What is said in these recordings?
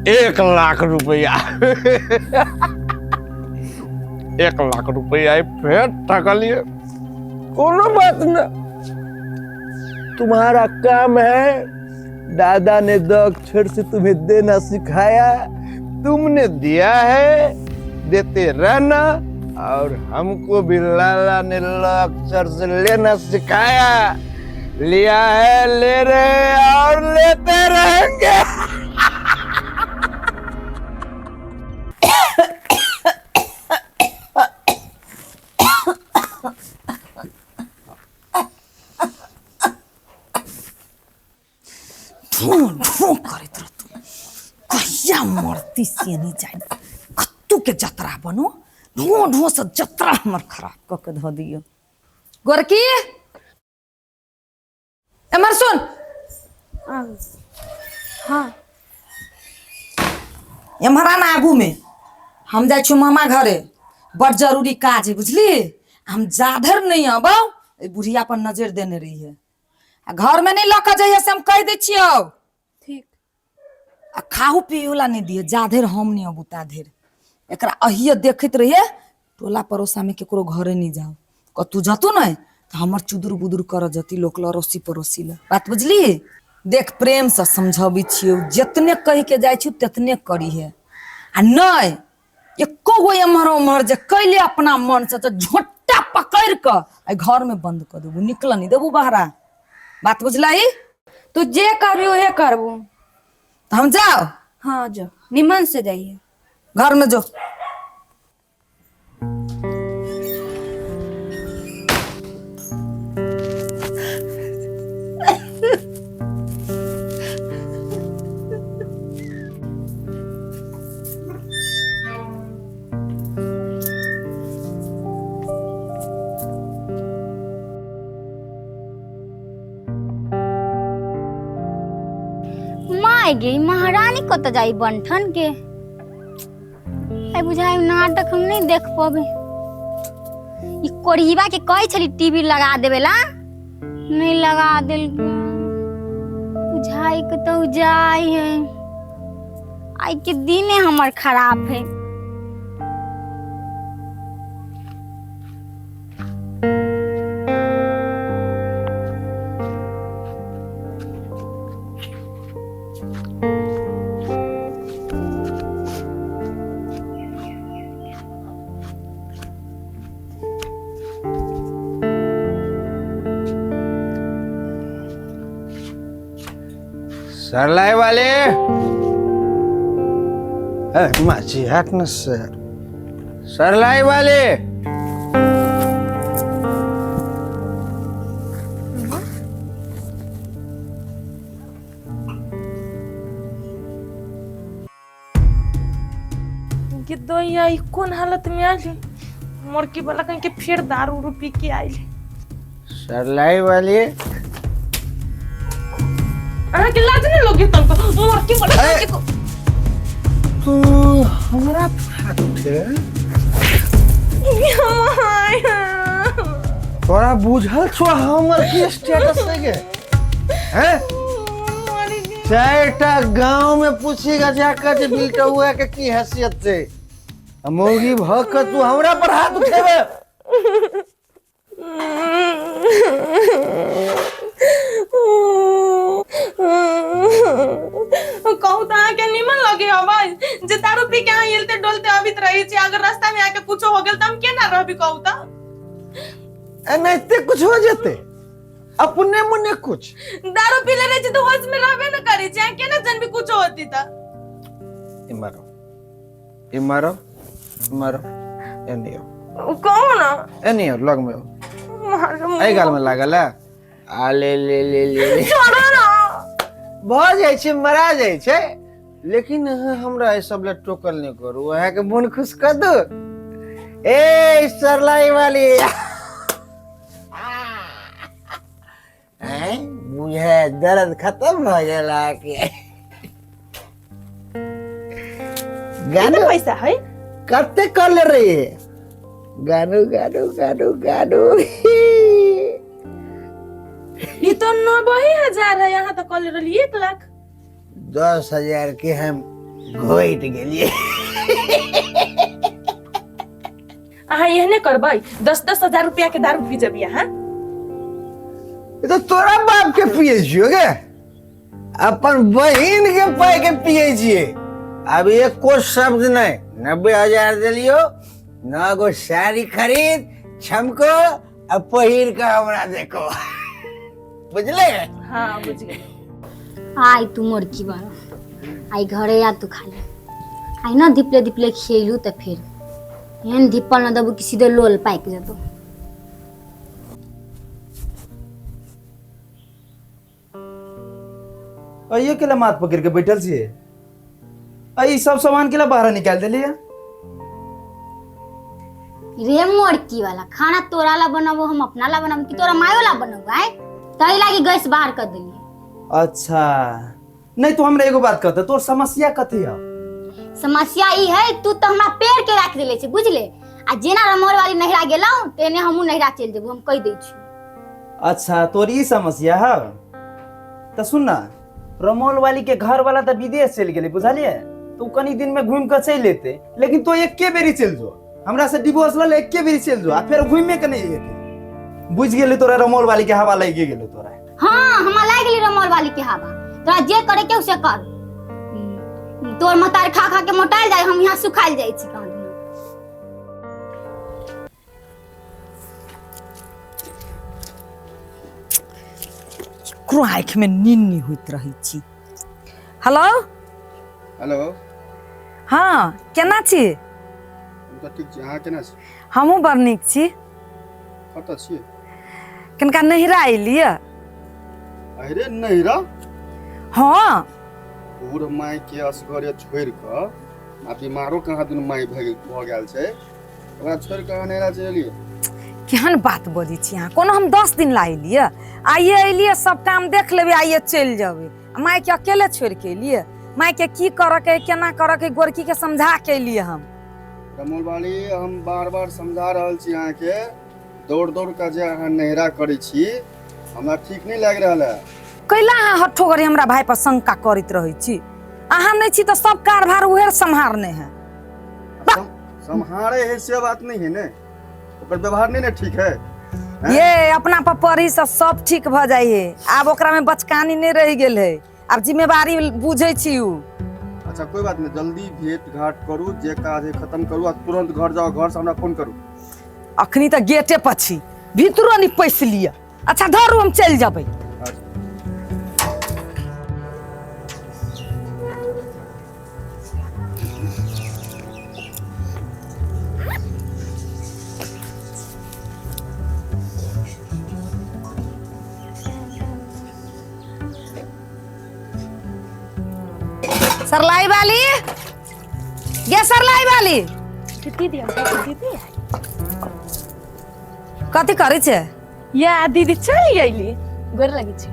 1 lakh रुपया, 1 लाख रुपया फेर ठकलिए। कोनो बात न, तुम्हारा काम है। दादा ने 2 अक्षर से तुम्हें देना सिखाया, तुमने दिया है, देते रहना। और हमको भी लाला ने ल अक्षर से लेना सिखाया, लिया है, ले रहे हैं और लेते रहेंगे। ढूं ढूं करैत रहतू, कहिया मरती से नहि जानि। कत्तू के जतरा बनो, ढूं ढूं से जतरा हमर खराब कऽ के धऽ दियौ। गोरकी, एमहर सुन। हाँ। एम्हर आना आगू में। हम जाइ छी मामा घरे, बड़ जरूरी काज है, बुझली? हम जाधर नहीं अबौ, एहि बुढ़िया पर नजर देने रही है आ घर में नहीं लऽ कऽ जइहे से हम कहि दै छियौ। ठीक। आ खाहू पियू ला नहीं दिए, जाधर हम नहीं अबू ताधर एकरा अहिए देखैत रहिए। टोला पड़ोसा में केकरो घरे नहीं जाओ। कतू जतू नहीं तऽ हमर चुदुर बुदुर कर जती लोक ल, अड़ोसी पड़ोसी ल। बात बुझली? देख, प्रेम से समझाबै छियौ, जितने कहि के जाइ छियौ तेतने करी है। आ नहीं एको गो एम्हर ओम्हर जे कैले अपना मन से तऽ झोंटा पकड़ि कऽ एहि घर में बंद कऽ देबू, निकल नहीं देबू बहरा। बात बुझलही? तू जे करबी उहे करबू। तऽ हम जाओ? हाँ, जो, निमन से जाइए। घर में जो। माय गे, महारानी कतऽ जाई बनठन के? आइ बुझाइ नाटक हम नहीं देख पबे। ई कोरिबा के कहै छली टीवी लगा देबे ला, नहीं लगा देल। बुझाइ कतौ जाय है। आइ के दिने हमर खराब है। सरलाई वाले, ए माची हट न सर। सरलाई वाले। गिद्दोइया, ई कोन हालत में आयल है? मोरकी वाला कहीं के फिर दारू उरू पी के आयल है। सरलाई वाले। अहाँ के लाज नहीं लोगे तुमको? मोरकी वाला कहीं के तू हमरा हाथ उठे? तोरा बुझल छो हमर की स्टेटस है गे? हैं, चारिटा गांव में पूछेगा जाकर जे बिलटुआ के की हैसियत छै। आ मौगी भ के तू हमरा पर हाथ उठेबे? कहू तऽ अहाँके निमन लगे हबै जे दारू पी के अहाँ हिलते डोलते अबित रहै छी? अगर रास्ता में आके कुछो हो गेल तऽ हम केना रहबी, कहू तऽ? एनाहिते कुछ हो जेते अपने मने कुछ? दारू पी ले रहै छी तऽ होश में रहबे न करै छी। अहाँ केना जानबी कुछो होती तऽ? इमरो इमरो इमरो, एने आओ। कहू ना। एने आओ, लग में आओ। एहि गाल में लागल है, आ ले ले ले ले ले। छोड़ो ना। भऽ जाइ छै, मरा जाइ छै, लेकिन अहाँ हमरा एहि सब लए टोकल नहि करू। अहाँके मोन खुश कऽ दू। ए सरलाई वाली, आँय, बुझे दर्द खत्म भऽ गेल अहाँके। गानो पैसा है। कते कर ले रही है? गानू गानू गानू गानू। ई तो 90,000 है, यहाँ तो कहले रहली 1 लाख। 10,000 के हम घोटि गेलियै। अहाँ एहने करबै, 10-10 हजार रुपया के दारू पी जबी अहाँ। ई तो तोरा बाप के पिए छियो गे, अपन बहिन के पाई के पिए छियै। अब एको शब्द नहीं, 90,000 देलियो, 9 गो साड़ी खरीद छमको आ पहिर के हमरा देखो, बुझले? हाँ बुझ गेली। आइ तू मोर की बारो, आइ घरे आ तू खाली आइ न धिपले धिपले खियलू तऽ फेर एहन धिपल न देबू कि सीधे लोल पाकि जेतौ। अइयो के ला माथ पकड़ के बैठल छियै? आ ई सब सामान के ला बाहर निकाल देलियै? रे मोरकी वाला, खाना तोरा ला बनाबो हम अपना ला बनाबो कि तोरा मायो ला बनाबो? आइ तही लागी गैस बाहर कर देलियै। अच्छा नहीं तो हमरा एगो बात कहते, तोर समस्या कथी है? समस्या ई है तू तो हमरा पेड़ के राख देले छै बुझले, आ जेना रमोर वाली नहिरा गेलौ तेने हमहूँ नहिरा चलि जेबो, हम कहि दै छी। अच्छा तोर ई समस्या है तो सुन ना, रमोल वाली के घर वाला तो विदेश चलि गेलै बुझलियै, तो कनी दिन में घूम के चलि एतै, लेकिन तो एके बेरी चलि जो, हमरा से डिवोर्स लऽ ले, एके बेरी चलि जो आ फेर घूमे के नहीं एतै। बुझि गेलै तोरा रमोल वाली के हवा लागि गेलै तोरा? हाँ हमरा लागि गेलै रमोल वाली के हवा, तोरा जे करे के से कर। तोर मतार खा खा के मोटाइल जाय, हम यहाँ सुखाइल जाइ छी कहाँ। ककरो आँखि में नींद नहीं होइत रहै छी। हेलो हेलो, हाँ केना छी? हम तऽ ठीक छी, अहाँ केना छी? हमहूँ बड़ नीक छी। कतऽ छियै? कनिका नहिरा एलियै। अरे नहिरा? हाँ। बूढ़ माय के असगरे छोड़ि कऽ आ बीमारो कहाँ दुनू माय भऽ गेल छै, ओकरा छोड़ि कऽ अहाँ नहिरा चलि एलियै? केहन बात बजै छी अहाँ? कोनो हम 10 दिन ला एलियै, आइए एलियै, सब काम देख लेबै आइए चलि जेबै, आ मायके अकेले छोड़ि के एलियै? मायके की करऽ के केना करऽ के गोरकी के समझा के एलियै हम। रमोल वाली, हम बार बार समझा रहल छी अहाँके, दौड़ दौड़ कऽ जे अहाँ नहिरा करै छी हमरा ठीक नहि लागि रहल है। कैला अहाँ हट्ठो घड़ी हमरा भाई पर शंका करैत रहै छी? अहाँ नहि छी तऽ सब कारभार उहे सम्हारने है। सम्हारे है से बात नहीं है ने, ओकर व्यवहार नहीं ने ठीक है। ये अपना पर पढ़ी से सब ठीक भ जाइ है, आब ओकरा में बचकानी नहीं रह गेल है, आब जिम्मेवारी बुझै छी उ। अच्छा कोई बात नहीं, जल्दी भेंट घाट करू, जे काज है खत्म करू आ तुरंत घर जाओ, घर से हमरा फोन करू। अखनी तऽ गेटे पर छी, भीतरो नहीं पैस लिअ। अच्छा धरू हम चलि जेबै। सरलाई वाली, गे सरलाई वाली, दीदी दीदी कथी करै छै? या दीदी चलि अयली, गोर लगै छी।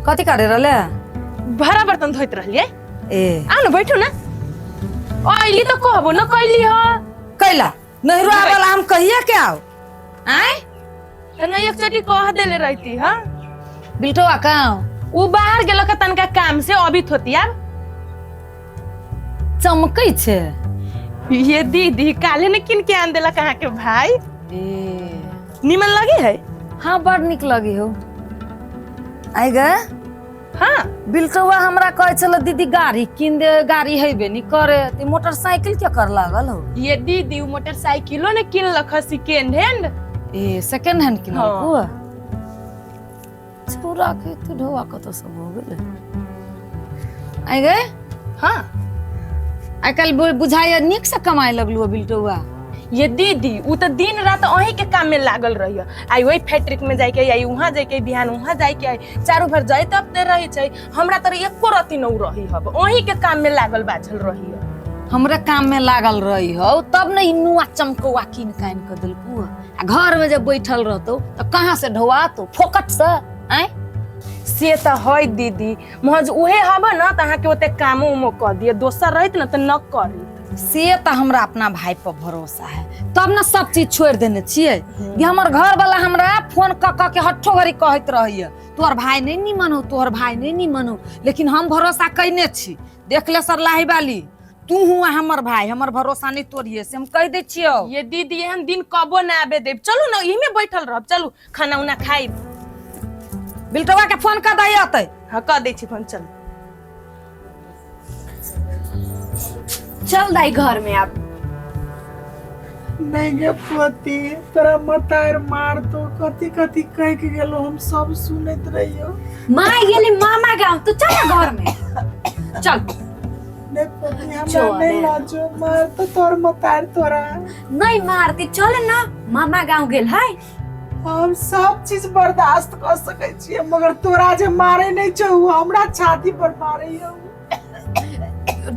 कथी करे रहले? भाड़ा बर्तन धोइत रहलियै। ए आउ न बैठू न। अयली तऽ कहबो न कैली ह। कैला नहिरो आबला हम कहिया के आउ? आँय तऽ नहि एकचोटि कह देले रहती। हाँ बिल्टुआ कहाँ? उ बाहर गेलक तनका काम से, अबित होती। आब चमकै छै ये दीदी, काले ने किन के आन देलक अहाँ के भाई। ए निमन लगी है? हाँ बड़ निक लगी हो। आइ गे हाँ बिल्टुआ हमरा कहै छल दीदी गाड़ी किन दे, गाड़ी हेबे नी करे, ते मोटरसाइकिल के कर लागल हो? ये दीदी उ मोटरसाइकिलो ने किनलक ह सेकेंड हैंड। ए सेकेंड हैंड किनलक? हाँ। छौड़ा के तो ढोआ कतऽ सब हो गेलै। आइ गे हाँ आइ काल्हि बुझाइया नीक से कमाए लगलू बिल्टुआ। ये दीदी उ तो दिन रात अहीं के काम में लागल रही। आई वही फैक्ट्री में जाके आई, वहाँ जाके बिहान वहाँ जाके आई, चारू भर जाए तब ते रही छै। हमरा तर एको रति न रही हब, अहीं के काम में लागल बाझल रही। हमरे काम में लागल रही हो तब न ई नुआ चमकौआ कीन कान के देलकू। आ घर में जब बैठल रहतो तो कहाँ से ढोआतो फोकट से? आँय से तो है दीदी, महज उहे हब न त अहाँ के ओते कामो उमो कर दिए, दोसर रहित न त न करित। से तऽ हमरा अपना भाई पर भरोसा है, तब ने सब चीज छोड़ि देने छियै। ये हमर घर वाला हमरा फोन कऽ कऽ के हट्ठो घड़ी कहैत रहैया, तोहर भाई नहीं निमन हो, तोहर भाई नहीं निमन हो, लेकिन हम भरोसा कैने छी। देख ले सरलाही वाली, तू हुआ हमर भाई, हमर भरोसा नहीं तोड़िए, से हम कहि दै छियौ। ये दीदी एहन दिन कबो ना आबे देब। चलू ना, इमे बैठल रहब, चलू खाना उना खाइब। बिल्टवा के फोन कऽ दै अतै। हाँ कऽ दै छी फोन, चल चल दाई घर में आप। नहीं गे पोती, तोरा मतार मार तो कथी कथी कह के गेलो, हम सब सुनैत रहियो। माँ गेली मामा गाँव, तू चल ना घर में चल। नहीं पोती, हमरा चल। नहीं लाजो, मार तो तोर मतार तोरा नहीं मारती, चल ना मामा गाँव गेल है। हम सब चीज बर्दाश्त कर सकै छियै, मगर तोरा जे मारे नहीं छौ उ हमरा छाती पर मारे हौ।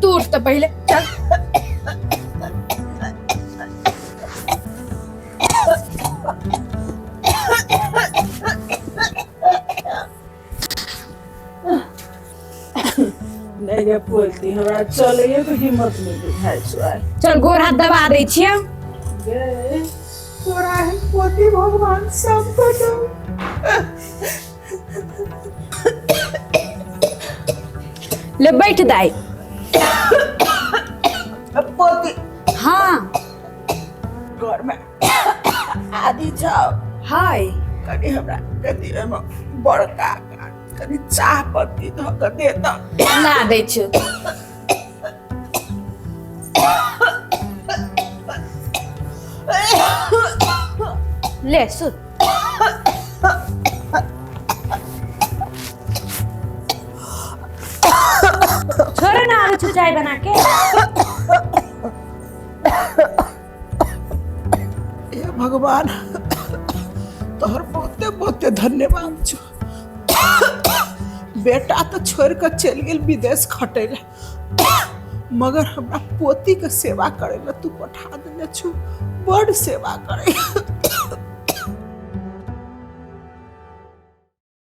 तू उठ तो पहले चल। नहीं गे पोती, हमरा चलैए के हिम्मत नहीं बुझाइ छौ। चल गोर हाथ दबा दै छियै। गे तोरा है पोती भगवान सब दौ। ले बैठ दाई। पोती हाँ घर में आदि जाओ हाय कनी हमरा कनी ओहिमे बड़का कनी चाह पत्ती धऽ कऽ दे तऽ ला दै छियौ। ले सुत। छोड़े ना आलू चाय बना के। हे भगवान, तोहर बहुते बहुते धन्यवाद छौ। बेटा तो छोड़ के चलि गेल विदेश खटै ला, मगर हमरा पोती के सेवा करे ला तू पठा देने छौ, बड़ सेवा करे।